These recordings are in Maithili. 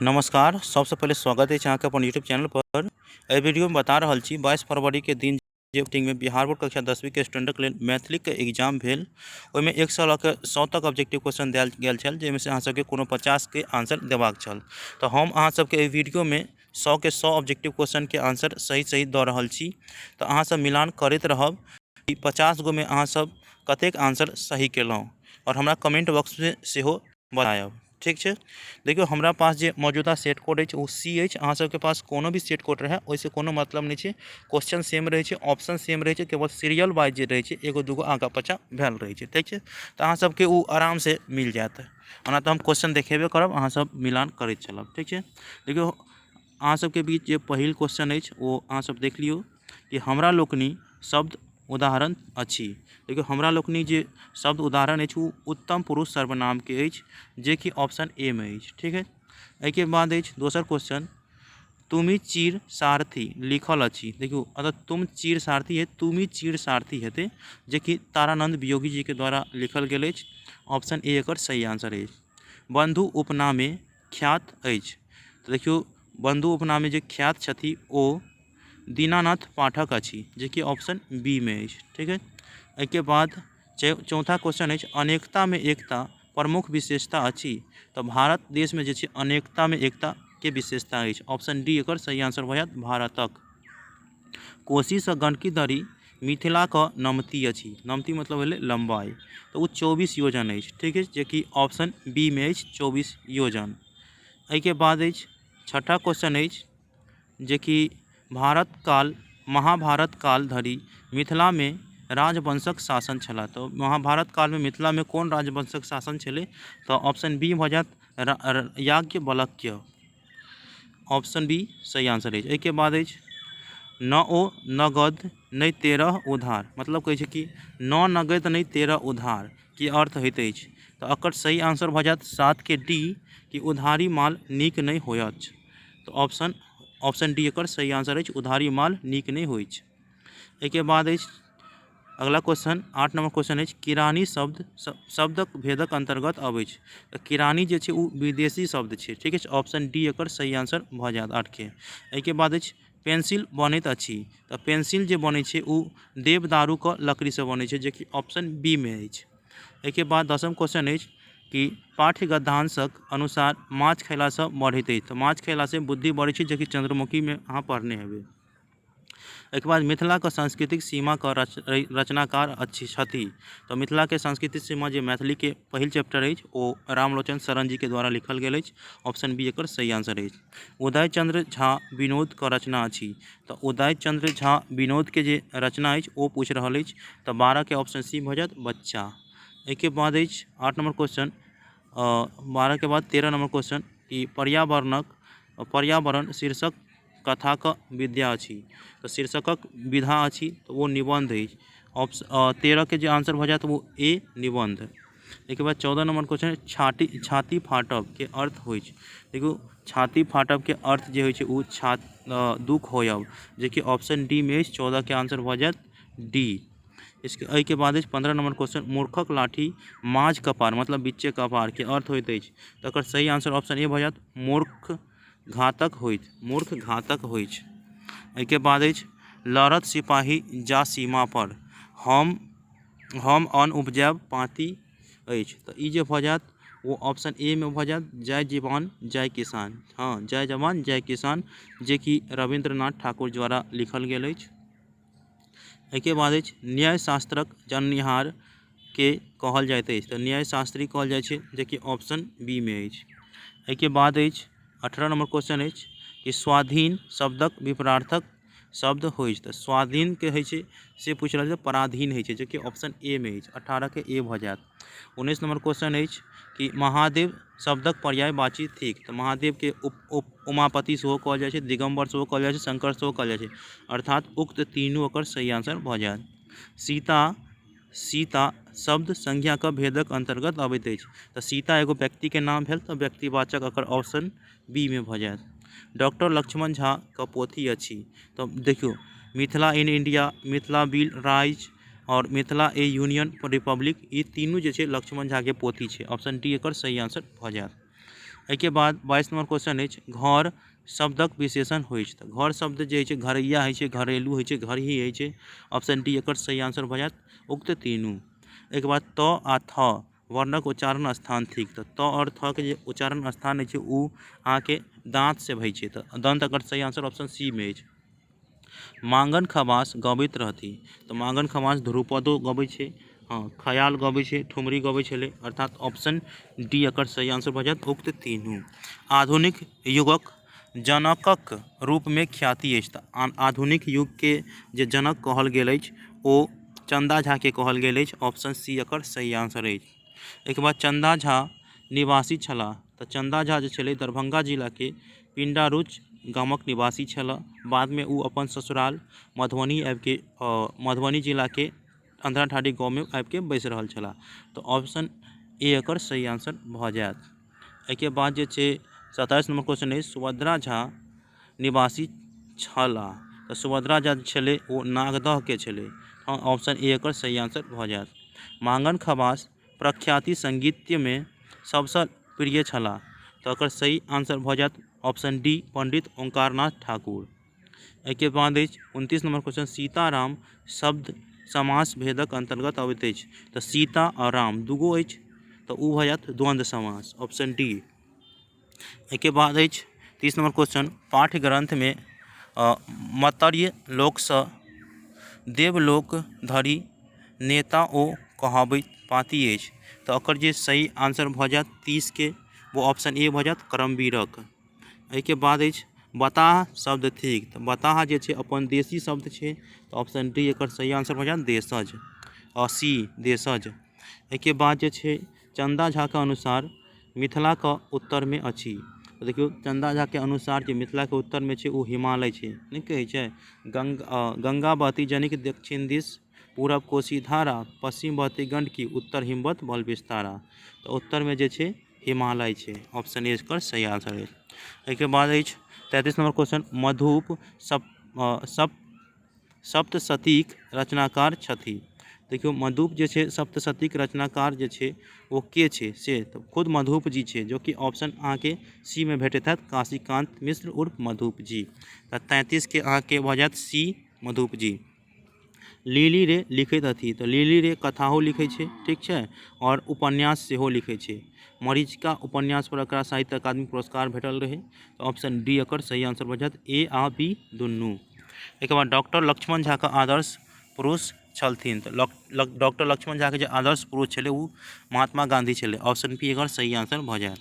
नमस्कार। सबसँ पहिले स्वागत अछि अहाँके अपन यूट्यूब चैनल पर। एहि वीडियोमे बता रहल छी 22 फरवरीके दिन जे मीटिंगमे बिहार बोर्ड कक्षा 10वींके स्टूडेंटक लेल मैथिलीके एग्जाम भेल, ओहिमे 100 लऽ कऽ 100 तक ऑब्जेक्टिव क्वेश्चन देल गेल छल, जाहिमे से अहाँ सबके कोनो 50के आंसर देबाक छल। तऽ हम अहाँ सबके एहि वीडियोमे 100के 100 ऑब्जेक्टिव क्वेश्चनके आंसर सही सही दऽ रहल छी। तऽ अहाँ सब मिलान करैत रहब कि 50 गोमे अहाँ सब कतेक आंसर सही केलहुँ आओर हमरा कमेंट बॉक्समे सेहो बतायब। ठीक छै, देखियौ हमरा पास जे मौजूदा सेट कोड अछि ओ सी अछि। अहाँ सबके पास कोनो भी सेट कोड रहए ओहिसँ कोनो मतलब नहि छै। क्वेश्चन सेम रहै छै, ऑप्शन सेम रहै छै, केवल सीरियल वाइज जे रहै छै एगो दूगो आगाँ पाछाँ भेल रहै छै। ठीक छै, तऽ अहाँ सबके ओ आरामसँ मिल जायत। ओना तऽ हम क्वेश्चन देखेबे करब, अहाँ सब मिलान करैत चलब। ठीक छै, देखियौ अहाँ सबके बीच जे पहिल क्वेश्चन अछि ओ अहाँ सब देख लियौ कि हमरा लोकनि शब्द उदाहरण अछि। देखियौ हमरा लोकनि जे शब्द उदाहरण अछि ओ उत्तम पुरुष सर्वनामके अछि, जेकि ऑप्शन ए मे अछि। ठीक है, एहिके बाद अछि दोसर क्वेश्चन, तुमी चीर सारथी लिखल अछि। देखियौ अगर तुम चीर सारथी है, तुमी चीर सारथी हेतै, जेकि तारानंद वियोगी जी के द्वारा लिखल गेल अछि। ऑप्शन ए एकर सही आंसर अछि। बंधु उपनामे ख्यात अछि। तऽ देखियौ बंधु उपनामे जे ख्यात छथि ओ दीनानाथ पाठक अछि, जेकि ऑप्शन बी मे अछि। ठीक है, एहिके बाद चौथा क्वेश्चन अछि, अनेकता में एकता प्रमुख विशेषता अछि। तऽ भारत देशमे जे छै अनेकता में एकता के विशेषता अछि। ऑप्शन डी एकर सही आंसर भऽ जायत भारतक। कोशीसँ गंडकी धरि मिथिलाक नमती अछि। नमती मतलब भेलै लम्बाइ, तऽ ओ 24 योजन अछि। ठीक अछि, जेकि ऑप्शन बी मे अछि 24 योजन। एहिके बाद अछि छठा क्वेश्चन अछि, जेकि भारत काल महाभारत काल धरि मिथिलामे राजवंशक शासन छलाह। तऽ महाभारत कालमे मिथिलामे कोन राजवंशक शासन छलै? तऽ ऑप्शन बी भऽ जायत याज्ञवल्क्य। ऑप्शन बी सही आंसर अछि। एहिके बाद अछि न ओ नगद नहि 13 उधार, मतलब कहै छै कि न नगद नहि 13 उधार के अर्थ होइत अछि। तऽ एकर सही आंसर भऽ जायत 7 के डी, कि उधारी माल नीक नहि होयत। तऽ ऑप्शन ऑप्शन डी एकर सही आंसर अछि, उधारी माल नीक नहि होइछ। एहिके बाद अछि अगला क्वेश्चन, 8 नंबर क्वेश्चन अछि, किरानी शब्द शब्दक भेदक अन्तर्गत अबैछ। तऽ किरानी जे छै ओ विदेशी शब्द छै। ठीक अछि, ऑप्शन डी एकर सही आंसर भऽ जायत 8 के। एहिके बाद अछि पेंसिल बनैत अछि। तऽ पेंसिल जे बनै छै ओ देवदारूके लकड़ीसँ बनै छै, जेकि ऑप्शन बी मे अछि। एहिके बाद 10म क्वेश्चन अछि कि पाठ्य गद्यांशक अनुसार माछ खयलासँ बढ़ैत अछि। तऽ माछ खयलासँ बुद्धि बढ़ै छै, जेकि चंद्रमुखीमे अहाँ पढ़ने हेबै। एहिके बाद मिथिलाके सांस्कृतिक सीमाके रचनाकार अछि छथि। तऽ मिथिलाके सांस्कृतिक सीमा जे मैथिलीके पहिल चैप्टर अछि ओ रामलोचन शरण जीके द्वारा लिखल गेल अछि। ऑप्शन बी एकर सही आंसर अछि। उदय चंद्र झा विनोदके रचना अछि। तऽ उदय चंद्र झा विनोदके जे रचना अछि ओ पूछि रहल अछि। तऽ 12 के ऑप्शन सी भऽ जायत बच्चा। एहिके बाद अछि 8 नंबर क्वेश्चन, 12 के बाद 13 नंबर क्वेश्चन कि पर्यावरण शीर्षक कथाक विद्या अछि। तऽ शीर्षकक विधा अछि तऽ ओ निबंध अछि। ऑप्शन 13 के जे आंसर भऽ जायत ओ ए निबंध। एहिके बाद 14 नंबर क्वेश्चन, छाती फाटब के अर्थ होइछ। देखियौ छाती फाटब के अर्थ जे होइ छै ओ दुख होयब, जेकि ऑप्शन डी मे अछि। 14 के आंसर भऽ जायत डी। एहिके बाद अछि 15 नंबर क्वेश्चन, मूर्खक लाठी माझ कपार मतलब बीचे कपार के अर्थ होइत अछि। तऽ एकर सही आंसर ऑप्शन ए भऽ जायत मूर्ख घातक होइत, मूर्ख घातक होइछ। एहिके बाद अछि लड़त सिपाही जा सीमा पर हम अन्न उपजायब पाँति अछि। तऽ ई जे भऽ जायत ओ ऑप्शन ए मे भऽ जायत जय जवान जय किसान। हँ, जय जवान जय किसान, जेकि रविन्द्रनाथ ठाकुर द्वारा लिखल गेल अछि। एहिके बाद अछि न्यायशास्त्रक जननिहार के कहल जाइत अछि। तऽ न्यायशास्त्री कहल जाइ छै, जेकि ऑप्शन बी मे अछि। एहिके बाद अछि 18 नंबर क्वेश्चन अछि कि स्वाधीन शब्दक विपरार्थक शब्द होइछ। तऽ स्वाधीन के होइ छै से पूछि रहल छै, पराधीन होइ छै, जेकि ऑप्शन ए मे अछि। 18 के ए भऽ जायत। 19 नंबर क्वेश्चन अछि कि महादेव शब्दक पर्यायवाची थिक। तऽ महादेव के उमापति सेहो कहल जाइ छै, दिगंबर सेहो कहल जाइ छै, शंकर सेहो कहल जाइ छै, अर्थात उक्त तीनू एकर सही आंसर भऽ जायत। सीता शब्द संज्ञाक भेदक अन्तर्गत अबैत अछि। तऽ सीता एगो व्यक्तिके नाम भेल, तऽ व्यक्तिवाचक एकर ऑप्शन बी मे भऽ जायत। डॉक्टर लक्ष्मण झा के पोथी अछि। तऽ देखियौ Mithila in India, Mithila will rise और मिथिला ए यूनियन रिपब्लिक, ई तीनू जे छै लक्ष्मण झा के पोथी छै। ऑप्शन डी एकर सही आंसर भऽ जायत। एहिके बाद 22 नंबर क्वेश्चन अछि, घर शब्दक विशेषण होइछ। तऽ घर शब्द जे होइ छै घरैया होइ छै, घरेलू होइ छै, घर ही होइ छै। ऑप्शन डी एकर सही आंसर भऽ जायत, उक्त तीनू। एहिके बाद त आ थ वर्णक उच्चारण स्थान थिक। तऽ त आओर थ के जे उच्चारण स्थान होइ छै ओ अहाँके दाँत से होइ छै। तऽ दंत एकर सही आंसर ऑप्शन सी मे अछि। मांगन खवास गबैत रहथि। तऽ मांगन खवास ध्रुपदो गबै छै, हँ, ख्याल गबै छै, ठुमरी गबै छलै। अर्थात ऑप्शन डी एकर सही आंसर भऽ जायत, उक्त तीनू। आधुनिक युगक जनकक रूपमे ख्याति अछि। तऽ आधुनिक युगके जे जनक कहल गेल अछि ओ चन्दा झाके कहल गेल अछि। ऑप्शन सी एकर सही आंसर अछि। एहिके बाद चन्दा झा निवासी छलाह। तऽ चन्दा झा जे छलै दरभंगा जिलाके पिंडारूच गामक निवासी छलाह। बादमे ओ अपन ससुराल मधुबनी आबिके मधुबनी जिलाके अंधराठाढ़ी गाँवमे आबिके बसि रहल छलाह। तऽ ऑप्शन ए एकर सही आंसर भऽ जायत। एहिके बाद जे छै 27 नंबर क्वेश्चन अछि, सुभद्रा झा निवासी छलाह। तऽ सुभद्रा झा जे छलै ओ नागदहके छलै। हँ, ऑप्शन ए एकर सही आंसर भऽ जायत। मांगन खवास प्रख्याति संगीतमे सबसँ प्रिय छलाह। तऽ एकर सही आंसर भऽ जायत ऑप्शन डी पंडित ओंकारनाथ ठाकुर। एहिके बाद अछि 29 नंबर क्वेश्चन, सीताराम शब्द समास भेदक अंतर्गत अबैत अछि। तऽ सीता आ राम दूगो अछि तऽ ओ भऽ जायत द्वन्द्व समास, ऑप्शन डी। एहिके बाद अछि 30 नंबर क्वेश्चन, पाठ्य ग्रंथमे मर्त्य लोकसँ देवलोक धरि नेता ओ कहाबैत पाँति अछि। तऽ एकर जे सही आंसर भऽ जायत 30 के वो ऑप्शन ए भऽ जायत करमवीरक। एहिके बाद अछि बताह शब्द थिक। तऽ बताह जे छै अपन देशी शब्द छै। तऽ ऑप्शन डी एकर सही आंसर भऽ जायत देशज, सी देशज। एहिके बाद जे छै चन्दा झाके अनुसार मिथिलाके उत्तरमे अछि। तऽ देखियौ चन्दा झाके अनुसार जे मिथिलाके उत्तरमे छै ओ हिमालय छै, नहि कहै छै गंगा बहती जनिक दक्षिण दिस, पूरब कोशी धारा, पश्चिम बहती गंडकी, उत्तर हिमवत बल विस्तारा। तऽ उत्तरमे जे छै हिमालय छै, ऑप्शन ए एकर सही आंसर अछि। एहिके बाद अछि 33 नंबर क्वेश्चन, मधुप सप्तशतीक रचनाकार छथि। देखियौ मधुप जे छै सप्तशतीक रचनाकार जे छै ओ के छै से तऽ खुद मधुप जी छै, जो कि ऑप्शन अहाँके सी मे भेटैत हैत, काशीकांत मिश्र उर्फ मधुप जी। तऽ 33 के अहाँके भऽ जायत सी मधुप जी। लिली रे लिखैत हथि। तऽ लिली रे कथाओ लिखै छै, ठीक छै, आओर उपन्यास सेहो लिखै छै। मरीचिका उपन्यास पर एकरा साहित्य अकादमी पुरस्कार भेटल रहै। तऽ ऑप्शन डी एकर सही आंसर भऽ जायत, ए आ बी दुनू। एहिके बाद डॉक्टर लक्ष्मण झाके आदर्श पुरुष छलथिन। तऽ डॉक्टर लक्ष्मण झाके जे आदर्श पुरुष छलै ओ महात्मा गांधी छलै। ऑप्शन बी एकर सही आंसर भऽ जायत।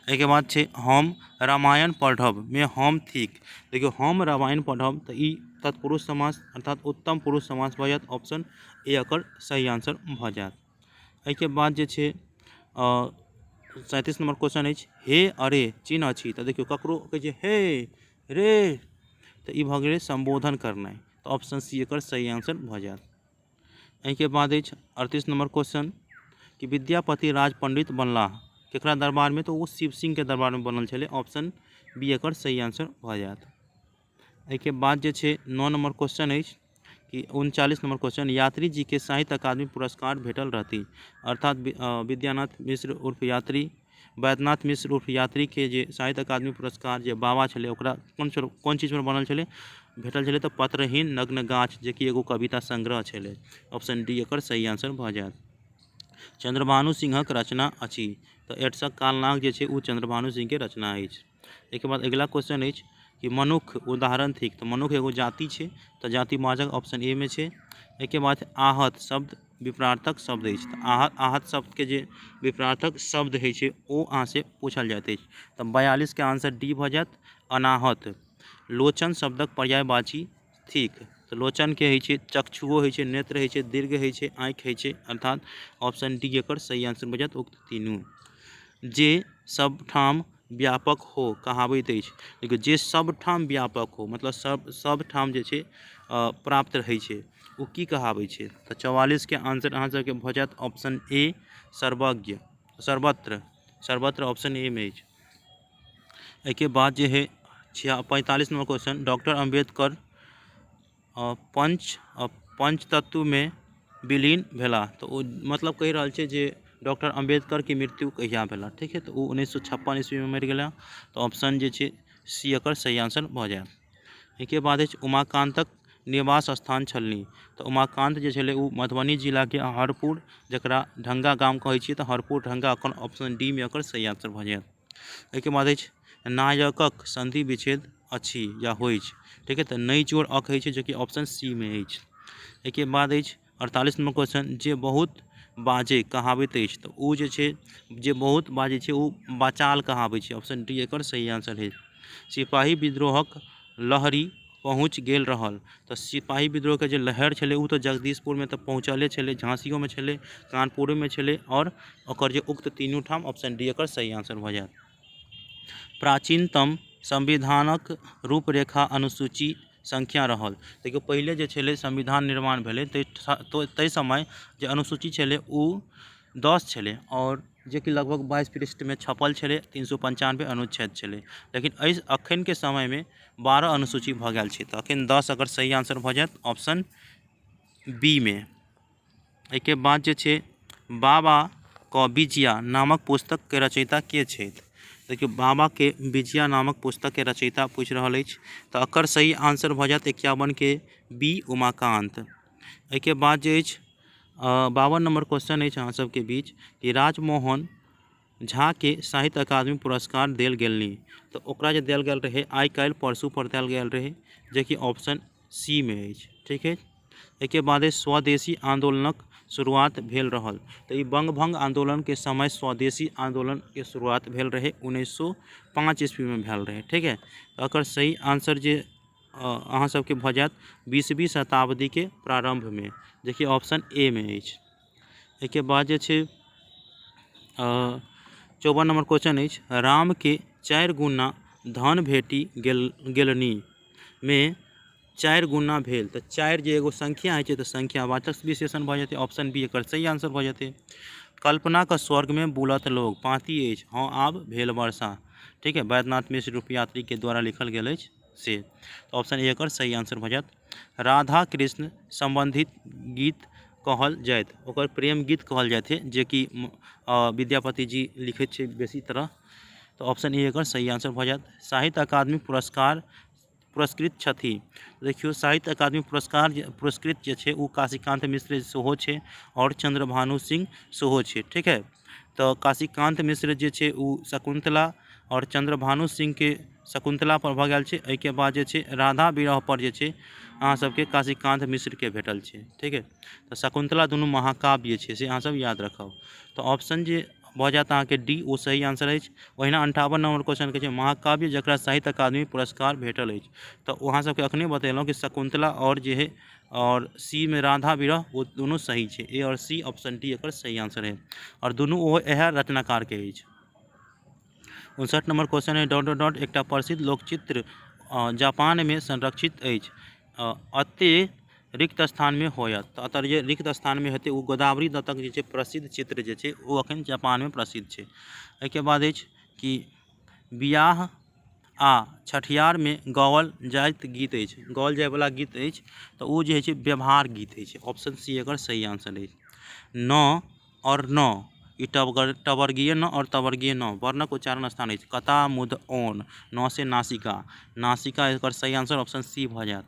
एहिके बाद छै हम रामायण पढ़ब मे हम थिक। देखियौ हम रामायण पढ़ब तऽ ई तत्पुरुष समास अर्थात उत्तम पुरुष समास भऽ जायत। ऑप्शन ए एकर सही आंसर भऽ जायत। एहिके बाद जे छै 37 नंबर क्वेश्चन अछि, हे अरे चिन्ह अछि। तऽ देखियौ ककरो कहै छै हे रे, तऽ ई भऽ गेलै सम्बोधन करनाइ। तऽ ऑप्शन सी एकर सही आंसर भऽ जायत। एहिके बाद अछि 38 नंबर क्वेश्चन कि विद्यापति राज पंडित बनलाह केकरा दरबारमे? तऽ ओ शिव सिंहके दरबारमे बनल छलै। ऑप्शन बी एकर सही आंसर भऽ जायत। एहिके बाद जे छै 9 नंबर क्वेश्चन अछि कि 39 नंबर क्वेश्चन, यात्री जी के साहित्य अकादमी पुरस्कार भेटल रहती। अर्थात विद्यानाथ मिश्र उर्फ यात्री, वैद्यनाथ मिश्र उर्फ यात्री के जे साहित्य अकादमी पुरस्कार जे बाबा छलै ओकरा कोन चीज पर बनल छलै, भेटल छलै? तऽ पत्रहीन नग्न गाछ, जे कि एगो कविता संग्रह छलै। ऑप्शन डी एकर सही आंसर भऽ जायत। चंद्रभानु सिंहक रचना अछि। तऽ एड्सक कालनाग जे छै ओ चंद्रभानु सिंह के रचना अछि। एहिके बाद अगिला क्वेश्चन अछि कि मनुख उदाहरण थिक। तऽ मनुख एगो जाति छै, तऽ जातिवाचक ऑप्शन ए मे छै। एहिके बाद आहत शब्द विपरार्थक शब्द अछि। तऽ आहत शब्दके जे विपरार्थक शब्द होइ छै ओ अहाँसँ पूछल जाइत अछि। तऽ 42 के आंसर डी भऽ जायत, अनाहत। लोचन शब्दक पर्यायवाची थिक। तऽ लोचन के होइ छै चक्षुओ होइ छै, नेत्र होइ छै, दीर्घ होइ छै, आँखि होइ छै। अर्थात ऑप्शन डी एकर सही आंसर भऽ जायत, उक्त तीनू। जे सब ठाम व्यापक हो कहाबैत अछि। देखियौ जे सब ठाम व्यापक हो मतलब सब ठाम जे छै प्राप्त रहै छै ओ की कहाबै छै? तऽ 44 के आंसर अहाँ सबके भऽ जायत ऑप्शन ए सर्वज्ञ, सर्वत्र, सर्वत्र ऑप्शन ए मे अछि। एहिके बाद जे है 45 नंबर क्वेश्चन, डॉक्टर अम्बेडकर पंचतत्वमे विलीन भेलाह। तऽ ओ मतलब कहि रहल छै जे डॉक्टर अम्बेडकरके मृत्यु कहिया भेला? ठीक है, तऽ ओ 1956 ईस्वीमे मरि गेला। तऽ ऑप्शन जे छै सी एकर सही आंसर भऽ जायत। एहिके बाद अछि उमाकान्तक निवास स्थान छलनि। तऽ उमाकान्त जे छलै ओ मधुबनी जिलाके हरपुर, जकरा ढंगा गाम कहै छियै, तऽ हरपुर ढंगा एखन ऑप्शन डी मे एकर सही आंसर भऽ जायत। एहिके बाद अछि नायकक संधि विच्छेद अछि या होइछ। ठीक है, तऽ नहि जोड़ अक होइ छै, जेकि ऑप्शन सी मे अछि। एहिके बाद अछि 48 नंबर क्वेश्चन, जे बहुत बाजै कहाबैत अछि। तऽ ओ जे छै, जे बहुत बाजै छै ओ बचाल कहाबै छै। ऑप्शन डी एकर सही आंसर है। सिपाही विद्रोहक लहरी पहुँच गेल रहल। तऽ सिपाही विद्रोहके जे लहर छलै ओ तऽ जगदीशपुरमे तऽ पहुँचले छलै, झाँसियोमे छलै, कानपुरोमे छलै, आओर ओकर जे उक्त तीनू ठाम। ऑप्शन डी एकर सही आंसर भऽ जायत। प्राचीनतम संविधानक रूपरेखा अनुसूची संख्या रहल। देखियौ, पहिले जे छलै संविधान निर्माण भेलै ताहि समय जे अनुसूची छलै ओ 10 छलै, आओर जेकि लगभग 22 पृष्ठमे छपल छलै, 395 अनुच्छेद छलै। लेकिन एहि अखनके समयमे 12 अनुसूची भऽ गेल छै। तऽ अखन 10 अगर सही आंसर भऽ जायत ऑप्शन बी मे। एहिके बाद जे छै बाबा क विजया नामक पुस्तकके रचयिता के छथि? देखियौ, बाबाके विजया नामक पुस्तकके रचयिता पूछि रहल अछि। तऽ एकर सही आंसर भऽ जायत 51 के बी उमाकान्त। एहिके बाद जे अछि 52 नंबर क्वेश्चन अछि अहाँ सबके बीच कि राजमोहन झाके साहित्य अकादमी पुरस्कार देल गेलनि। तऽ ओकरा जे देल गेल रहै आइ काल्हि परसू पर देल गेल रहै, जेकि ऑप्शन सी मे अछि। ठीक है, एहिके बाद स्वदेशी आंदोलनक शुरुआत भेल रहल। तऽ ई बंगभंग आंदोलनके समय स्वदेशी आंदोलनके शुरुआत भेल रहै, 1905 ईस्वीमे भेल रहै। ठीक है, तऽ एकर सही आंसर जे अहाँ सबके भऽ जायत 20वीं शताब्दीके प्रारंभमे, जेकि ऑप्शन ए मे अछि। एहिके बाद जे छै 54 नंबर क्वेश्चन अछि, रामके 4 गुना धन भेटि गेलनि मे 4 गुना भेल। तऽ 4 जे एगो संख्या होइ छै तऽ संख्यावाचक विशेषण भऽ जेतै। ऑप्शन बी एकर सही आंसर भऽ जेतै। कल्पनाक स्वर्गमे बुलत लोग पाँति अछि, हँ आब भेल वर्षा। ठीक है, वैद्यनाथ मिश्र रूपयात्री के द्वारा लिखल गेल अछि से। तऽ ऑप्शन ए एकर सही आंसर भऽ जायत। राधा कृष्ण संबंधित गीत कहल जायत, ओकर प्रेम गीत कहल जाइत है, जेकि विद्यापति जी लिखैत छै बेसी तरह। तऽ ऑप्शन ए एकर सही आंसर भऽ जायत। साहित्य अकादमी पुरस्कार पुरस्कृत छथि। देखियौ, साहित्य अकादमी पुरस्कार पुरस्कृत जे छै ओ काशीकान्त मिश्र सेहो छै आओर चंद्रभानु सिंह सेहो छै। ठीक है, तऽ काशीकान्त मिश्र जे छै ओ शकुन्तला आओर चंद्रभानु सिंहके शकुन्तला पर भऽ गेल छै। एहिके बाद जे छै राधा विरह पर जे छै अहाँ सबके काशीकान्त मिश्रके भेटल छै। ठीक है, तऽ शकुन्तला दुनू महाकाव्य छै, से अहाँ सब याद रखब। तऽ ऑप्शन जे भऽ जायत अहाँके डी ओ सही आंसर अछि। ओहिना 58 नंबर क्वेश्चन के छै महाकाव्य जकरा साहित्य अकादमी पुरस्कार भेटल अछि। तऽ ओ अहाँ सबके अखने बतेलहुँ कि शकुन्तला आओर जे है आओर सी मे राधा विरह ओ दुनू सही छै। ए आओर सी ऑप्शन डी एकर सही आंसर है, आओर दुनू ओहो इएह रचनाकारके अछि। 59 नंबर क्वेश्चन है डॉट डॉट डॉट एकटा प्रसिद्ध लोकचित्र जापानमे संरक्षित अछि, अते रिक्त स्थानमे होयत। तऽ एतऽ जे रिक्त स्थानमे हेतै ओ गोदावरी दत्तक जे छै प्रसिद्ध चित्र जे छै ओ अखन जापानमे प्रसिद्ध छै। एहिके बाद अछि कि बियाह आ छठियारमे गाओल जाइत गीत अछि, गाओल जायवला गीत अछि। तऽ ओ जे होइ छै व्यवहार गीत होइ छै। ऑप्शन सी एकर सही आंसर अछि। न और न ई टवर्गीय न और तवर्गीय न वर्णक उच्चारण स्थान अछि। कता मुद ओन न से नासिका, नासिका एकर सही आंसर ऑप्शन सी भऽ जायत।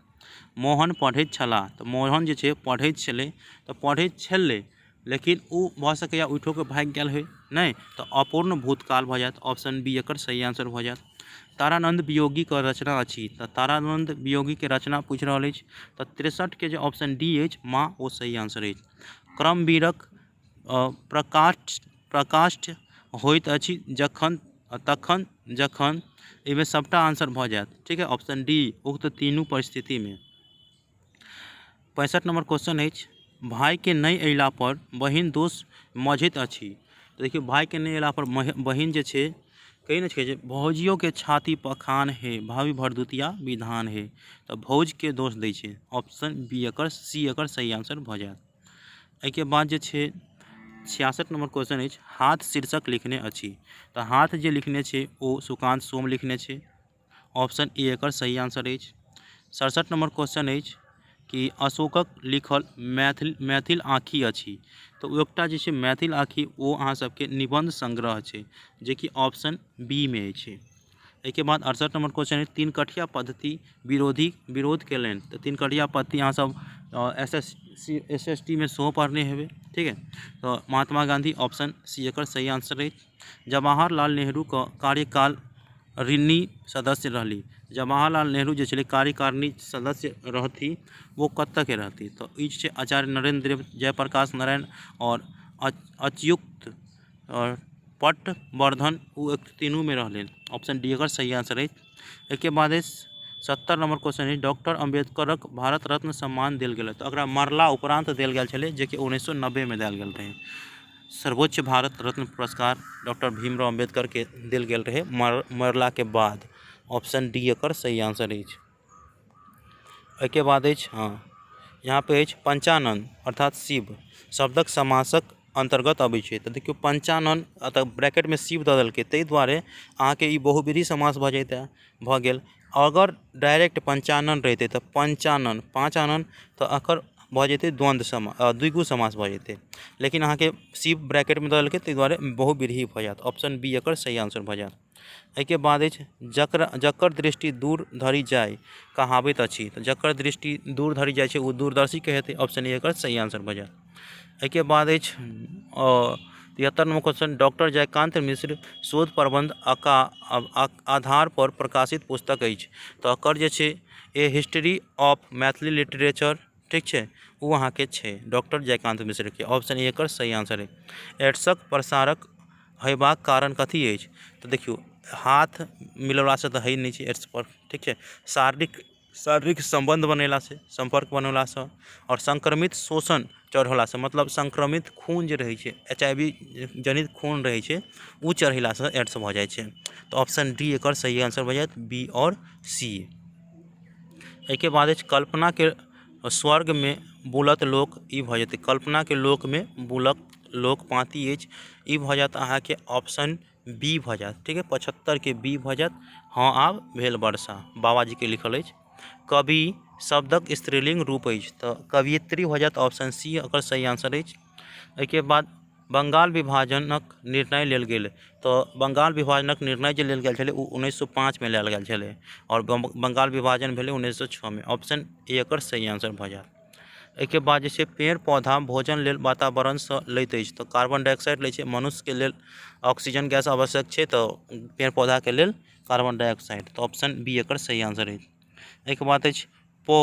मोहन पढ़ैत छलाह। तऽ मोहन जे छै पढ़ैत छलै, तऽ पढ़ैत छलै लेकिन ओ भऽ सकैए उठिओ कऽ भागि गेल होइ, नहि तऽ अपूर्ण भूतकाल भऽ जायत। ऑप्शन बी एकर सही आंसर भऽ जायत। तारानंद वियोगीके रचना अछि। तऽ तारानंद वियोगीके रचना पूछि रहल अछि। तऽ 63 के जे ऑप्शन डी अछि माँ ओ सही आंसर अछि। क्रमवीरक प्रकाष्ठ होइत अछि जखन तखन जखन एहिमे सबटा आंसर भऽ जायत। ठीक है, ऑप्शन डी उक्त तीनू परिस्थितिमे। 65 नंबर क्वेश्चन अछि, भाइके नहि अयला पर बहिन दोष मझैत अछि। तऽ देखियौ, भाइके नहि अयला पर बहिन जे छै कहि नहि छै जे भौजियोके छाती पखान हे भाभी भरदुतिया विधान हे, तऽ भौजके दोष दै छै। ऑप्शन बी एकर सी एकर सही आंसर भऽ जायत। एहिके बाद जे छै 66 नंबर क्वेश्चन अछि, हाथ शीर्षक लिखने अछि। तऽ हाथ जे लिखने छै ओ सुकान्त सोम लिखने छै। ऑप्शन ए एकर सही आंसर अछि। 67 नंबर क्वेश्चन अछि कि अशोकक लिखल मैथिल मैथिल आँखि अछि। तऽ ओ एकटा जे छै मैथिल आँखि ओ अहाँ सबके निबन्ध संग्रह छै, जेकि ऑप्शन बी मे अछि। एहिके बाद 68 नंबर क्वेश्चन है, तीन कठिया पद्धति विरोधी विरोध केलनि। तऽ तीन कठिया पद्धति अहाँ सब S S C S S T मे सेहो पढ़ने हेबै। ठीक है, तऽ महात्मा गांधी ऑप्शन सी एकर सही आंसर अछि। जवाहरलाल नेहरूके कार्यकाल ऋणी सदस्य रहली। जवाहरलाल नेहरू जे छलै कार्यकारिणी सदस्य रहथि, ओ कतऽके रहथि? तऽ ई जे छै आचार्य नरेंद्र देव, जयप्रकाश नारायण आओर अच्युत आओर पटवर्धन, ओ एक तीनूमे रहलै। ऑप्शन डी एकर सही आंसर अछि। एहिके बाद अछि 70 नंबर क्वेश्चन अछि, डॉक्टर अम्बेडकरक भारत रत्न सम्मान देल गेल। तऽ एकरा मरला उपरांत देल गेल छलै, जेकि 1990मे देल गेल रहै। सर्वोच्च भारत रत्न पुरस्कार डॉक्टर भीमराव अम्बेडकर के देल गेल रहै मरलाके बाद। ऑप्शन डी एकर सही आंसर अछि। एहिके बाद अछि, हँ यहाँ पे अछि पंचानन अर्थात शिव शब्दक समासक अन्तर्गत अबै छै। तऽ देखियौ पंचानन अतऽ ब्रैकेटमे शिव दऽ देलकै, ताहि दुआरे अहाँके ई बहुव्रीहि समास भऽ जैतै, भऽ गेल। अगर डायरेक्ट पंचानन रहितै तऽ पंचानन पाँच आनन, तऽ एकर भऽ जेतै द्वन्द्व समास, द्विगु समास भऽ जेतै। लेकिन अहाँके शिव ब्रैकेटमे दऽ देलकै, ताहि दुआरे बहुव्रीहि भऽ जायत। ऑप्शन बी एकर सही आंसर भऽ जायत। एहिके बाद अछि जकर दृष्टि दूर धरि जाय कहाबैत अछि। तऽ जकर दृष्टि दूर धरि जाइ छै ओ दूरदर्शी कहेतै। ऑप्शन ए एकर सही आंसर भऽ जायत। एहिके बाद अछि 73 number question, doctor Jaykant Mishra शोध प्रबंध आधार पर प्रकाशित पुस्तक अछि। तऽ एकर जे छै a history of Maithili literature, ठीक छै, ओ अहाँके छै डॉक्टर जयकांत मिश्रके। ऑप्शन ए एकर सही आंसर अछि। एड्सक प्रसारक होयबाक कारण कथी अछि? तऽ देखियौ हाथ मिलौलासँ तऽ होइ नहि छै एड्स पर, ठीक छै, शारीरिक शारीरिक सम्बन्ध बनेलासँ, सम्पर्क बनेलासँ आओर संक्रमित शोषण चढ़ेलासँ, मतलब संक्रमित खून जे रहै छै, HIV जनित खून रहै छै, ओ चढ़ेलासँ एड्स भऽ जाइ छै। तऽ ऑप्शन डी एकर सही आंसर भऽ जायत, बी आओर सी। एहिके बाद अछि कल्पनाके स्वर्गमे बुलत लोक, ई भऽ जेतै कल्पनाके लोकमे बुलत लोक पाँति अछि, ई भऽ जायत अहाँके ऑप्शन बी भऽ जायत। ठीक है, 75 के बी भऽ जायत। हँ आब भेल वर्षा, बाबाजीके लिखल अछि। कवि शब्दक स्त्रीलिंग रूप अछि, तऽ कवयित्री भऽ जायत। ऑप्शन सी एकर सही आंसर अछि। एहिके बाद बंगाल विभाजनक निर्णय लेल गेल। तऽ बंगाल विभाजनक निर्णय जे लेल गेल छलै ओ 1905मे लेल गेल छलै आओर बंगाल विभाजन भेलै 1906मे। ऑप्शन ए एकर सही आंसर भऽ जायत। एहिके बाद जे छै पेड़ पौधा भोजन लेल वातावरणसँ लैत अछि, तऽ कार्बन डाइऑक्साइड लै छै। मनुष्यके लेल ऑक्सीजन गैस आवश्यक छै, तऽ पेड़ पौधाके लेल कार्बन डाइऑक्साइड। तऽ ऑप्शन बी एकर सही आंसर अछि। एहिके बाद अछि पो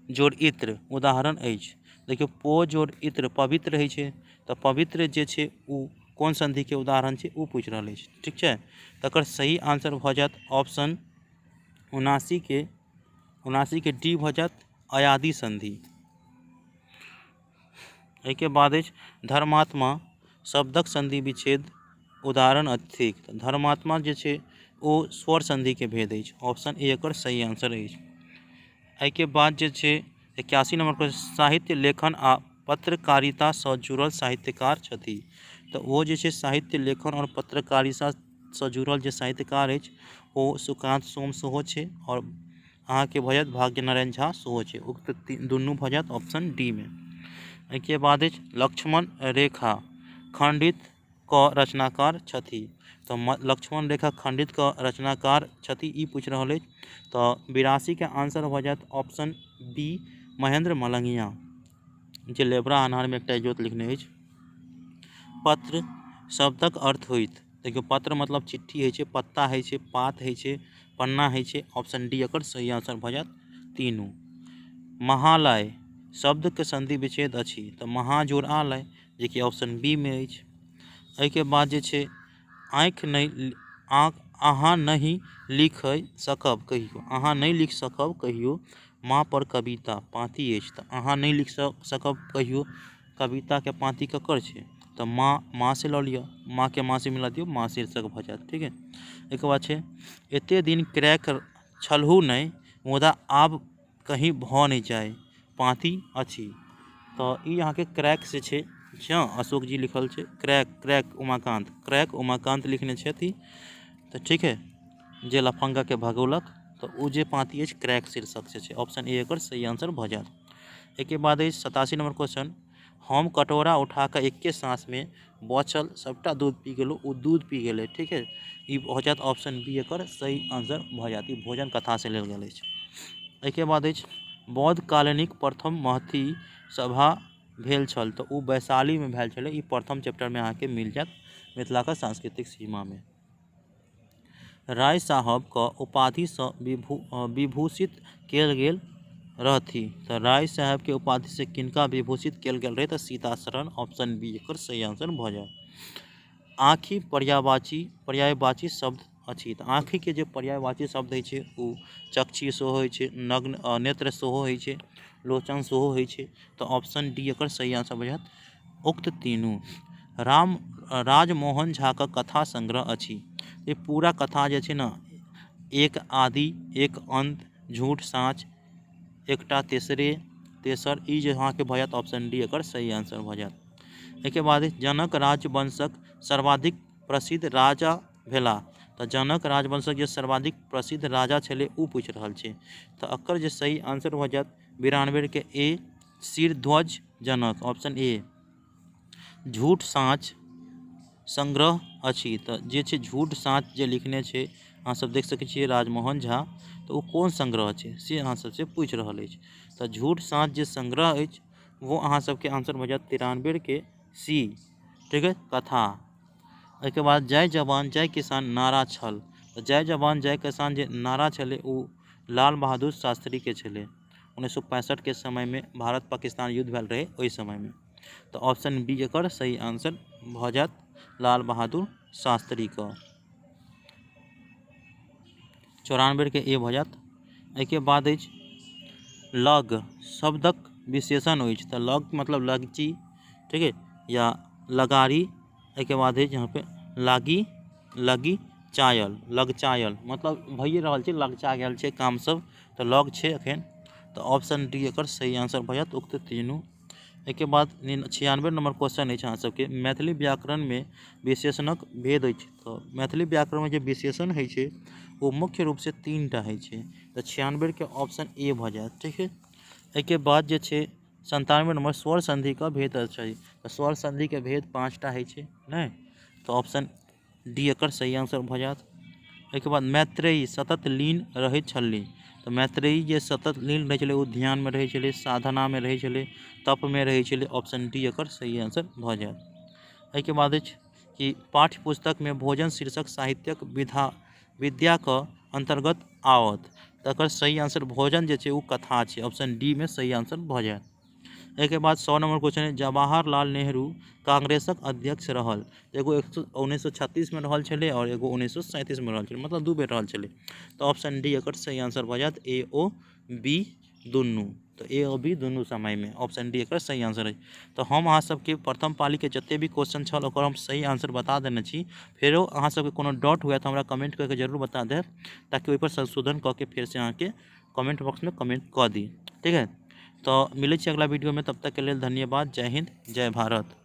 जोड़ इत्र उदाहरण अछि। देखियौ पो जोड़ इत्र पवित्र होइ छै, तऽ पवित्र जे छै ओ कोन संधिके उदाहरण छै ओ पूछि रहल अछि। ठीक छै, तकर सही आंसर भऽ जायत ऑप्शन 79 के डी भऽ जायत, अयादि संधि। एहिके बाद अछि धर्मात्मा शब्दक संधि विच्छेद उदाहरण थिक। धर्मात्मा जे छै ओ स्वर संधिके भेद अछि। ऑप्शन ए एकर सही आंसर अछि। एहिके बाद जे छै 81 नंबर पर साहित्य लेखन आ पत्रकारितासँ जुड़ल साहित्यकार छथि। तऽ ओ जे छै साहित्य लेखन आओर पत्रकारितासँ जुड़ल जे साहित्यकार अछि ओ सुकान्त सोम सेहो छै आओर अहाँके भऽ जायत भाग्यनारायण झा सेहो छै। उक्त दुनू भऽ जायत ऑप्शन डी मे। एहिके बाद अछि लक्ष्मण रेखा खंडित क रचनाकार छथि। तऽ लक्ष्मण रेखा खंडित क रचनाकार छथि ई पूछि रहल अछि। तऽ 82 के आंसर भऽ जायत ऑप्शन बी महेंद्र मलंगिया, जे लेबरा अन्हारमे एकटा इजोत लिखने अछि। पत्र शब्दक अर्थ होइत, देखियौ पत्र मतलब चिट्ठी होइ छै, पत्ता होइ छै, पात होइ छै, पन्ना होइ छै। ऑप्शन डी एकर सही आंसर भऽ जायत तीनू। महालय शब्दके संधि विच्छेद अछि, तऽ महाजोड़ आलय, जेकि ऑप्शन बी मे अछि। एहिके बाद जे छै आँखि नहि अहाँ नहि लिख सकब कहियो, अहाँ नहि लिख सकब कहियो माँ पर कविता पाँति अछि। तऽ अहाँ नहि लिख सकब कहियो कविताके पाँति ककर छै? तऽ माँ, माँ से लऽ लिअ, माँके माँ से मिला दियौ, माँ शीर्षक भऽ जायत। ठीक है, एहिके बाद छै एते दिन क्रैक छलहुँ नहि मुदा आब कहीं भऽ नहि जाय पाँति अछि। तऽ ई अहाँके क्रैक से छै, अशोक जी लिखल छै crack, crack Umakant, crack Umakant लिखने छथि। तऽ ठीक है, जे लफंगाके भगौलक, तऽ ओ जे पाँति अछि क्रैक शीर्षक से छै। ऑप्शन ए एकर सही आंसर भऽ जायत। एहिके बाद अछि 87 नंबर क्वेश्चन, हम कटोरा उठा कऽ एके साँसमे बचल सबटा दूध पी गेलहुँ, ओ दूध पी गेलै। ठीक है, ई भऽ जायत ऑप्शन बी एकर सही आंसर भऽ जायत। ई भोजन कथा से लेल गेल अछि। एहिके बाद अछि बौद्ध कालनिक प्रथम महथी सभा भेल छल, तऽ ओ वैशालीमे भेल छलै। ई प्रथम चैप्टरमे अहाँके मिल जायत मिथिलाके सांस्कृतिक सीमामे। राय साहबके उपाधिसँ विभूषित कयल गेल रहथि, तऽ राय साहेबके उपाधिसँ किनका विभूषित कयल गेल रहै? तऽ सीताशरण, ऑप्शन बी एकर सही आंसर भऽ जायत। आँखि पर्यायवाची पर्यायवाची शब्द अछि, तऽ आँखिके जे पर्यायवाची शब्द होइ छै ओ चक्षु सेहो होइ छै, नग्न नेत्र सेहो होइ छै, लोचन सेहो होइ छै। तऽ ऑप्शन डी एकर सही आंसर भऽ जायत, उक्त तीनू। राम राजमोहन झाके कथा संग्रह अछि, ई पूरा कथा जे छै ने, एक आदि एक अंत, झूठ साँच, एकटा तेसरे तेसर, ई जे अहाँके भऽ जायत ऑप्शन डी एकर सही आंसर भऽ जायत। एहिके बाद जनक राजवंशक सर्वाधिक प्रसिद्ध राजा भेलाह, तऽ जनक राजवंशक जे सर्वाधिक प्रसिद्ध राजा छलै ओ पूछि रहल छै, तऽ एकर जे सही आंसर भऽ जायत 92 के ए सिरध्वज जनक, ऑप्शन ए। झूठ साँच संग्रह अछि, तऽ जे छै झूठ साँच जे लिखने छै अहाँ सब देख सकै छियै राजमोहन झा, तऽ ओ कोन संग्रह छै से अहाँ सबसे पूछि रहल अछि। तऽ झूठ साँच जे संग्रह अछि वो अहाँ सबके आंसर भऽ जायत 93 के सी। ठीक है, कथा। एहिके बाद जय जवान जय किसान नारा छल, तऽ जय जवान जय किसान जे नारा छलै ओ लाल बहादुर शास्त्री के छलै। 1965 के समयमे भारत पाकिस्तान युद्ध भेल रहै ओहि समयमे। तऽ ऑप्शन बी एकर सही आंसर भऽ जायत, लाल बहादुर शास्त्रीके। 94 के ए भऽ जायत। एहिके बाद अछि लग शब्दक विशेषण अछि, तऽ लग मतलब लगची, ठीक है, या लगारी। एहिके बाद अछि यहाँ पे लागी, लगी चायल, लगचायल मतलब भइए रहल छै, लगचा गेल छै काम सब, तऽ लग छै एखन। तऽ ऑप्शन डी एकर सही आंसर भऽ जायत, उक्त तीनू। एहिके बाद 96 नंबर क्वेश्चन अछि अहाँ सबके, मैथिली व्याकरणमे विशेषणक भेद अछि। तऽ मैथिली व्याकरणमे जे विशेषण होइ छै ओ मुख्य रूपसँ 3टा होइ छै, तऽ 96 के ऑप्शन ए भऽ जायत। ठीक है, एहिके बाद जे छै 97 नंबर स्वर संधिके भेद अछि, तऽ स्वर संधिके भेद 5टा होइ छै नहि, तऽ ऑप्शन डी एकर सही आंसर भऽ जायत। एहिके बाद मैत्रेयी सतत लीन रहैत छली, तऽ मैत्रेयी जे सतत लीन रहै छलै ओ ध्यानमे रहै छलै, साधनामे रहै छलै, तपमे रहै छलै। ऑप्शन डी एकर सही आंसर भऽ जायत। एहिके बाद अछि कि पाठ्य पुस्तकमे भोजन शीर्षक साहित्यक विधा विद्याके अन्तर्गत आओत, तकर सही आंसर भोजन जे छै ओ कथा छै, ऑप्शन डी मे सही आंसर भऽ जायत। एहिके बाद 100 नंबर क्वेश्चन है, जवाहरलाल नेहरू कांग्रेसक अध्यक्ष रहल, एगो 1936 में रहल छलै और एगो 1937 में रहल छलै, मतलब 2 बेर रहल छलै। तऽ ऑप्शन डी एकर सही आंसर भऽ जायत, ए ओ बी दुनू, तऽ ए ओ बी दुनू समय में ऑप्शन डी एकर सही आंसर अछि। तऽ हम अहाँ सबके प्रथम पाली के जते भी क्वेश्चन छल ओकर हम सही आंसर बता देने छी। फेरो अहाँ सबके कोनो डाउट हुए तऽ हमरा कमेंट करके जरूर बता देब, ताकि ओहिपर संशोधन कऽ के फेर से अहाँके कमेंट बॉक्स में कमेंट कऽ दी। ठीक है, तऽ मिलै छी अगला वीडियो में, तब तक के लेल धन्यवाद। जय हिंद, जय भारत।